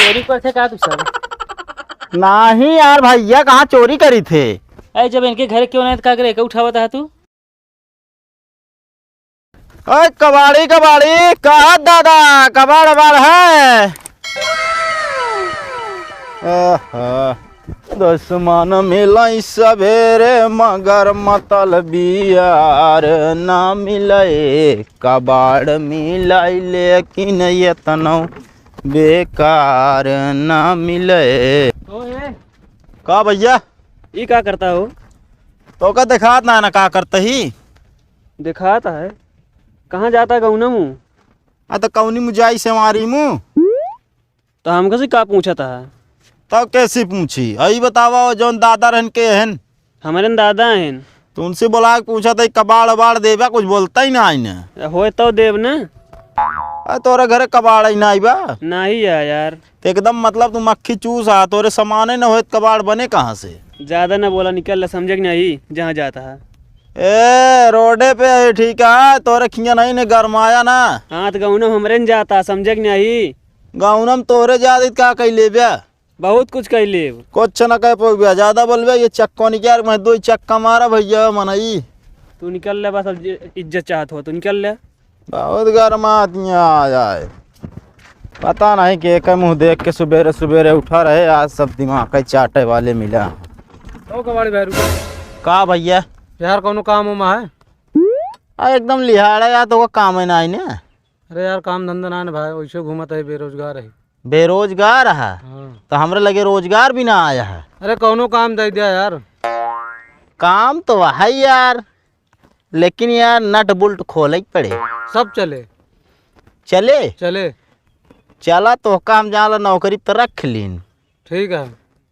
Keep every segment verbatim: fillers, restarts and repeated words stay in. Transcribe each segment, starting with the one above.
चोरी करत है का तू सब? नाही यार भइया, कहाँ चोरी करित है? अरे जब इनके घर केउ नाहीं त का करे, का उठावत है तू? ओए कबाड़ी, कबाड़ी, कहा दादा, कबाड़ अबाड़ है? आहा, दुश्मन मिलै सबेरे मगर मतलबी यार ना मिलै, कबाड़ मिलै लेकिन एतनो बेकार ना मिलै। ओए। का भइया? ई का करता हो? तोका देखात ना, ना का करत ही? देखात है। कहाँ जाता गौना मुँह? आ तो कौनी मुँह जाई सेवारी मुँह? तो हमका से का पूछत है? तब कैसी पूछी? अई बतावा, जौन दादा रहन के हन? हमरे न दादा हन। तो उनसे बोला के पूछा था, कबाड़ अबाड़ देबा, कुछ बोलता ही ना आईने। होए तो देब ना। आ, तोरे घरे कबाड़ ही ना आई बा? नाही है यार। तो एकदम मतलब तू मक्खी चूस आ, तोरे सामाने न होए त कबाड़ बने कहाँ से? ज्यादा ना बोला, निकल ले, समझे कि नहीं, जहाँ जाता है। ए, रोडे पे है, ठीक है, तोरे खिया नहीं ने गरमाया ना। हाँ, तो गौनम हमरे न जाता, समझे कि नहीं? गौनम तोरे जात का कई लेब्या? बहुत कुछ कह लेब। कुछ न कह पउबे, ज्यादा बोलबे, ये चक्को निकाल, मैं दो चक्का मारा भइया, मनई। तू निकल ले बस, अब जे इज्जत चाहत हो, तू निकल ले। बहुत गरमात यहाँ आ जाए। पता नहीं के, के मुँह देख के सुबेरे सुबेरे उठा रहे, आज सब दिमाग के चाटे वाले मिला। ओ कबाड़ी भाई, रुको। का भइया? यार, कौनो काम उमा है? आ, एकदम लिहाड़ा यार, तो वो काम है ना, ना। अरे यार, काम धंधा ना है ना भाई, वैसे घूमत है, बेरोजगार है। बेरोजगार है? हाँ। तो हमरे लगे रोजगार भी ना आया है। अरे, कौनो काम दे दिया यार। काम तो है यार, लेकिन यार, नट बुल्ट खोले के पड़े। सब चले। चले? चले। चला, तोहका हम जान ला नौकरी पे रख लीन। ठीक है।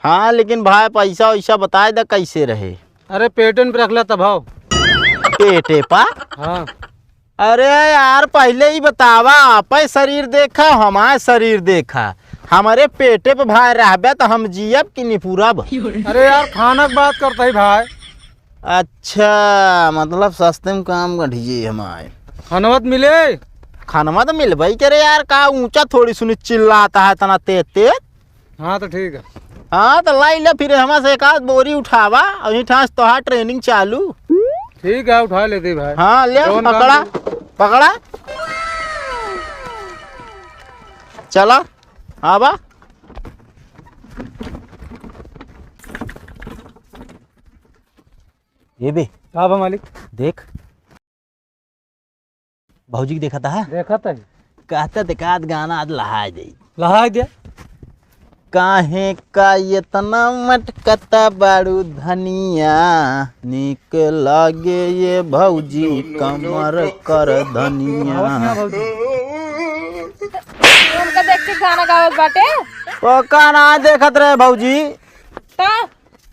हाँ, लेकिन भाई, पैसा वैसा बताए द, कैसे रहे? अरे, पेटन पे रख ला तब आओ। पेटे पा? हाँ। अरे यार, पहले ही बतावा, आपे शरीर देखा, हमारे शरीर देखा। हमारे पेटे पे भाई रहबे तो हम जियब कि निपुरब? अरे यार, खाना के बात करता ही भाई। अच्छा, मतलब सस्ते में काम गढ़िए हमारे। खानवा तो मिले? खानवा तो मिलबे करे यार, का ऊंचा थोड़ी सुनी चिल्लाता है तना तेज तेज। हाँ, तो ठीक है। हाँ, तो लाई ले फिर, हमा से एक आध बोरी उठावा, अभी ठास तोहार training चालू। ठीक है, उठा लेते भाई। हाँ, ले, जौन काम पकड़ा, दे। पकड़ा। चला, हाँ बा। ये बे। का बा मालिक? देख। भौजी के देखत हा? देखत है। कहता देखात गाना आज लहाय दे। लहाय दे। काहे का एतना मटकता बाड़ू धनिया, नीक लागे ये भौजी कमर कर धनिया। आवत ना भौजी। उनका देख के गाना गावत बाटे। ओका ना देखत रहे भौजी। त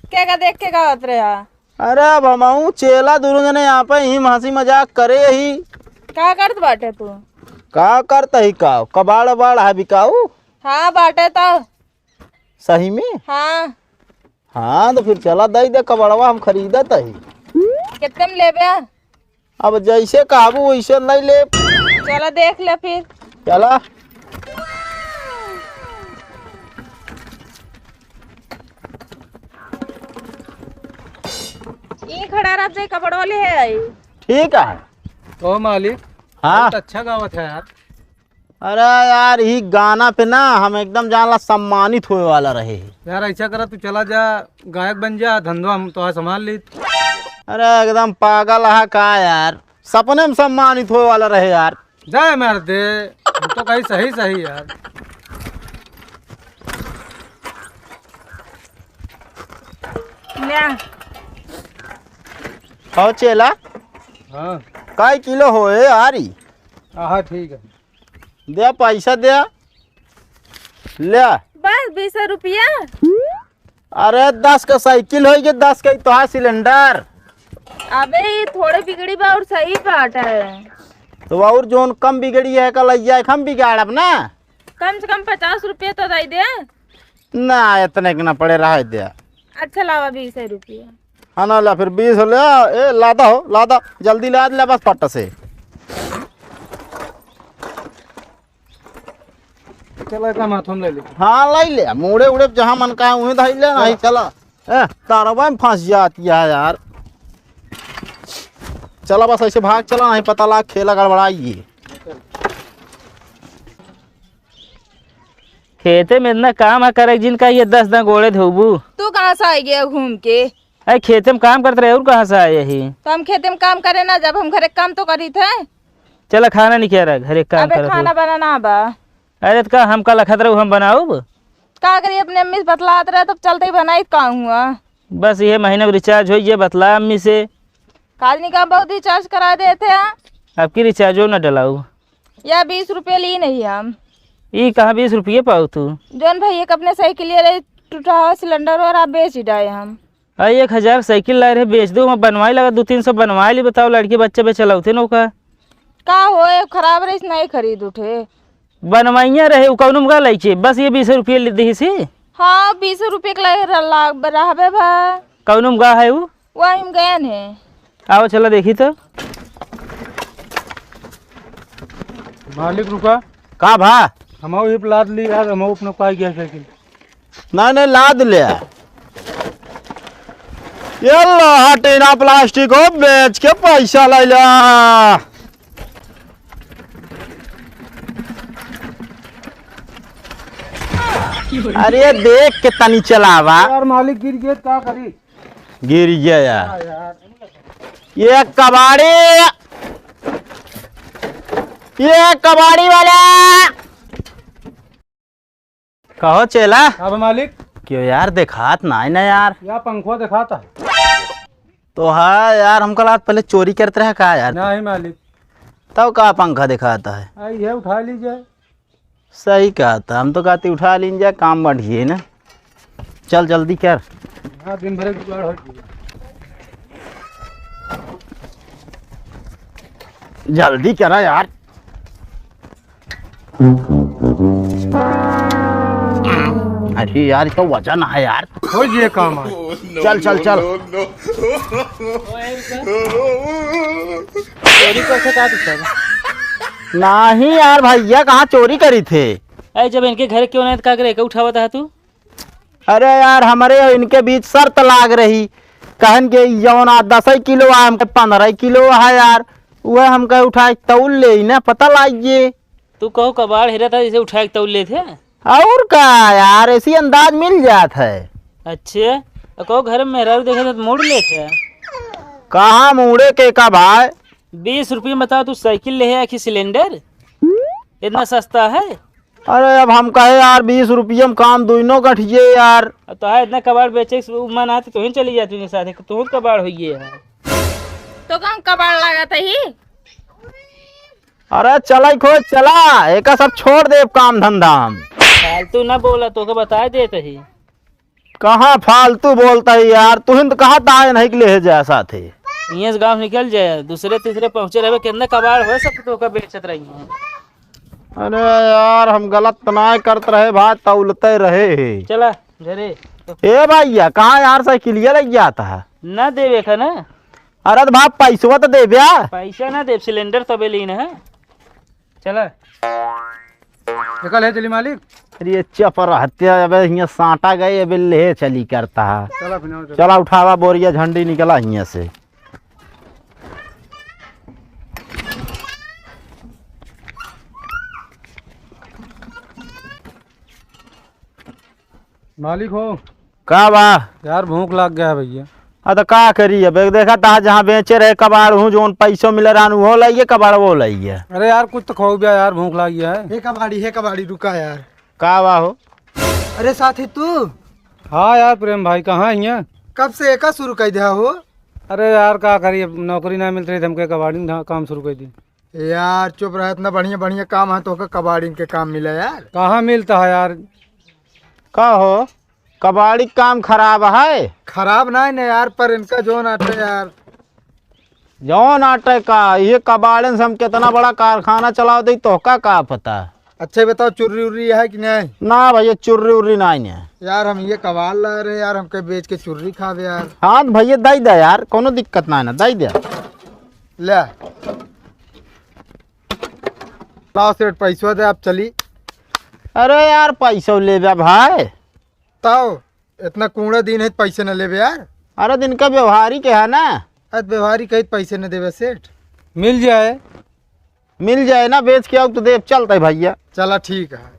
के का देख के गावत रहे हा? अरे, अब हमहू चेला दुनू जने यहाँ पे ही हँसी मजाक करे ही। का करत बाटे तू? का करत ही का? कबाड़ बाड़ है बिकाऊ? हाँ, बाटे त। सही में? हाँ। हाँ, तो फिर चला दई दे कबाड़वा, हम खरीदत ही। कितने में लेबे? अब जैसे कहबू वैसे लई ले। चला देख ले फिर। चला। ई खड़ा रह जाए, कपड़वा ले आई। ठीक है। तो मालिक, हाँ। बहुत अच्छा गावत है यार। अरे यार, ई गाना पे ना हम एकदम जान ला सम्मानित होए वाला रहे। यार, ऐसा करा, तू चला जा, गायक बन जा, धंधो हम तोहार संभाल ली। अरे एकदम पागल हा का यार, सपने में सम्मानित होए वाला रहे यार। जाए मार दे, हम तो कही सही सही यार। ले। कहो चेला। हाँ। काई किलो होए यार ई? हाँ, ठीक है। दे पैसा दे। ले। बस बीस रुपया। अरे दस का साइकिल होई के दस का ही तोहार सिलेंडर। अबे ई थोड़े बिगड़ी बा और सही बात है। तो और जौन कम बिगड़ी है कल जाए हम बिगाड़ब ना। कम से कम पचास रुपया तो दे दे। ना, इतने के ना पड़े, रह दे। अच्छा, लावा बीस रुपया। हाँ ना, ला फिर बीस ले, ए, लादा हो, लादा, जल्दी लाद ले बस पट्ट से। चला, एका माथो में ले ले। हाँ, ले ले, मुड़े उड़े जहाँ मन का है, वहीं धइले, नहीं, चला। ए, तारवा में फँस जाती है यार। चला बस ऐसे भाग चला, नहीं पता लाग खेला गड़बड़ाई। खेते में इतना काम है करे जिनका, ये दस दस गोड़े धोबू। तू कहाँ से आ गया घूम के? अरे खेते में काम करत रहे, और कहाँ से आए ही? तो हम खेते में काम करे ना, जब हम घरे काम तो करी थे। चला खाना नहीं किया रहा, घरे काम अबे करत खाना हो। बनाना बा। अरे तो का हम का लखत रहू, हम बनाऊब? का करी, अपने अम्मी से बतलात रहे, तब चलते ही बनाई का हुआ। बस ये महीना में रिचार्ज होई, ये बतला अम्मी से। काजनी का बहुत रिचार्ज करा देते हैं। आपकी रिचार्जो न डलाऊ। या बीस रुपये ली नहीं हम। ई कहाँ बीस रुपये पाऊ तू? जौन भैया के अपने साइकिल ले रही, टूटा हुआ सिलेंडर और आप बेच ही डाए हम। अरे एक हजार साइकिल लाए रहे, बेच दो, हम बनवाए लगा, दो तीन सौ बनवाए ली, बताओ, लड़की बच्चे पे चलाउते नौका। का हो, खराब रही, नहीं खरीद उठे। बनवाइया रहे, उ कौनो में गा लइके, बस ये बीस रुपये ले दही सी। हाँ, बीस रुपये के लाग, लाग, रहबे भा। कौनो में गा है उ? वही में गयन है। आओ, चला देखी तो। मालिक रुका। का भा? हम ही लाद ली यार, हम अपना पाई गया साइकिल। नहीं, नहीं, लाद ले। ये लो, टीना प्लास्टिक हो, बेच के पैसा ले ला। अरे, देख के तनी चलावा। यार, मालिक गिर गए, का करी? गिर गया यार। हाँ यार। ये कबाड़ी, ये कबाड़ी वाला। कहो चेला। अब मालिक। क्यों यार, देखात नाई ना यार। या पंखो देखाता है। तो हाँ यार, हमका लागत पहले चोरी करत रहा का यार? नहीं मालिक। तब का पंखा देखाता है? आ, ये उठा लीजिए। सही कहता, हम तो कहती उठा लीन जा, काम बढ़िए ना। चल जल्दी कर। हाँ, दिन भर एक जुगाड़ हो जाए। जल्दी करा यार। अरे यार, ये तो वजन है यार। हो ये काम है। चल, चल, चल। चोरी करके का दिक्कत है? नहीं यार, भैया कहाँ चोरी करी थे? अरे, जब इनके घर क्यों नहीं, तो का करे, का उठावत है तू? अरे यार, हमरे और इनके बीच शर्त लाग रही, कहन के जौन आ दस किलो आ, हमके पन्द्रह किलो है यार, वह हमके उठाए तौल ले ना, पता लाग गए। तू कहो कबाड़ हेरा था, जैसे उठाए के तौल लेत है। और का यार, ऐसी अंदाज मिल जात है। अच्छे, तो कहो घर में मेहरारू देखे तो मुड़ लेत है। कहाँ मुड़े के का भाई? बीस रुपये में बताओ, तू साइकिल ले है कि सिलेंडर? इतना सस्ता है? अरे अब हम कहे यार, बीस रुपये में काम दुइनो गठिए यार। अब तो है इतना कबाड़ बेचे के मन आते, तुहिन चली जाती उनके साथ, तुहिन कबाड़ होइए है। तो कौन कबाड़ लागत है ही? अरे चला ही खोज, चला, एका सब छोड़ देब काम धंधा हम। फालतू ना बोला, तोके बताए देत ही। कहाँ फालतू बोलता है यार, तुहिन तो कहा ताए नहीं के ले जाए साथे। इहें से गाँव निकल जाए, दूसरे तीसरे पहुँचे रहबे, कितना कबाड़ हो सकते तोका बेचत रही हैं। अरे यार, हम गलत तो ना करत रहे भाई, तौलते रहे हे। चला घरे। ए भैया, कहाँ यार साइकिलिया लग जाता है? ना देवे का ना। अरे तो बाप, पैसवा तो देब्या। पैसा ना देब, सिलेंडर तबे लीन है। चला। निकल है चली मालिक। अरे ये चपर हत्या, अबे हियाँ साटा गए, अबे ले चली करता है। चला फिर आओ, चला। चला उठावा बोरिया झंडी निकला हियाँ से। मालिक हो। का बा? यार भूख लाग गया है भैया। हाँ तो का करी, अब एक देखा था जहाँ बेचे रहे कबाड़ हूँ, जोन पैसो मिले रहन, वो लाइए कबाड़, वो लाइए। अरे यार कुछ तो खाओ भैया यार, भूख लाग गया है। हे कबाड़ी, हे कबाड़ी, रुका यार। का बा हो? अरे साथी तू? हाँ यार प्रेम भाई, कहाँ हियाँ? कब से एका शुरू कर दिया हो? अरे यार का करी, अब नौकरी ना मिलत रही, हमके कबाड़ी में काम शुरू कर दी। यार चुप रह, इतना बढ़िया बढ़िया काम है तो कबाड़िन के काम मिला यार। कहाँ मिलता है यार? का हो, कबाड़ी काम खराब है? खराब ना है ना यार, पर इनका जोन आटे यार। जौन आटे का, ये कबाड़न से हम कितना बड़ा कारखाना चलाव दे, तोहका का पता? अच्छा बताओ, चुर्री उर्री है कि नहीं? ना भैया, चुर्री उर्री नहीं है। यार हम ये कबाड़ ला रहे यार, हमके बेच के चुर्री खावे यार। हाँ तो भैया दे दे यार, कोनो दिक्कत ना है ना, दे दे। ले। लाओ सेठ, पैसवा दे, आप चली। अरे यार, पैसो लेबे भाई। तौ इतना कूड़ा दिन है, पैसे न लेबे यार। अरे, दिन का व्यवहारी के है ना। अरे, व्यवहारी कही पैसे न देबे सेठ। मिल जाए। मिल जाए ना, बेच के आओ तो देब, चलता है भैया। चला, ठीक है।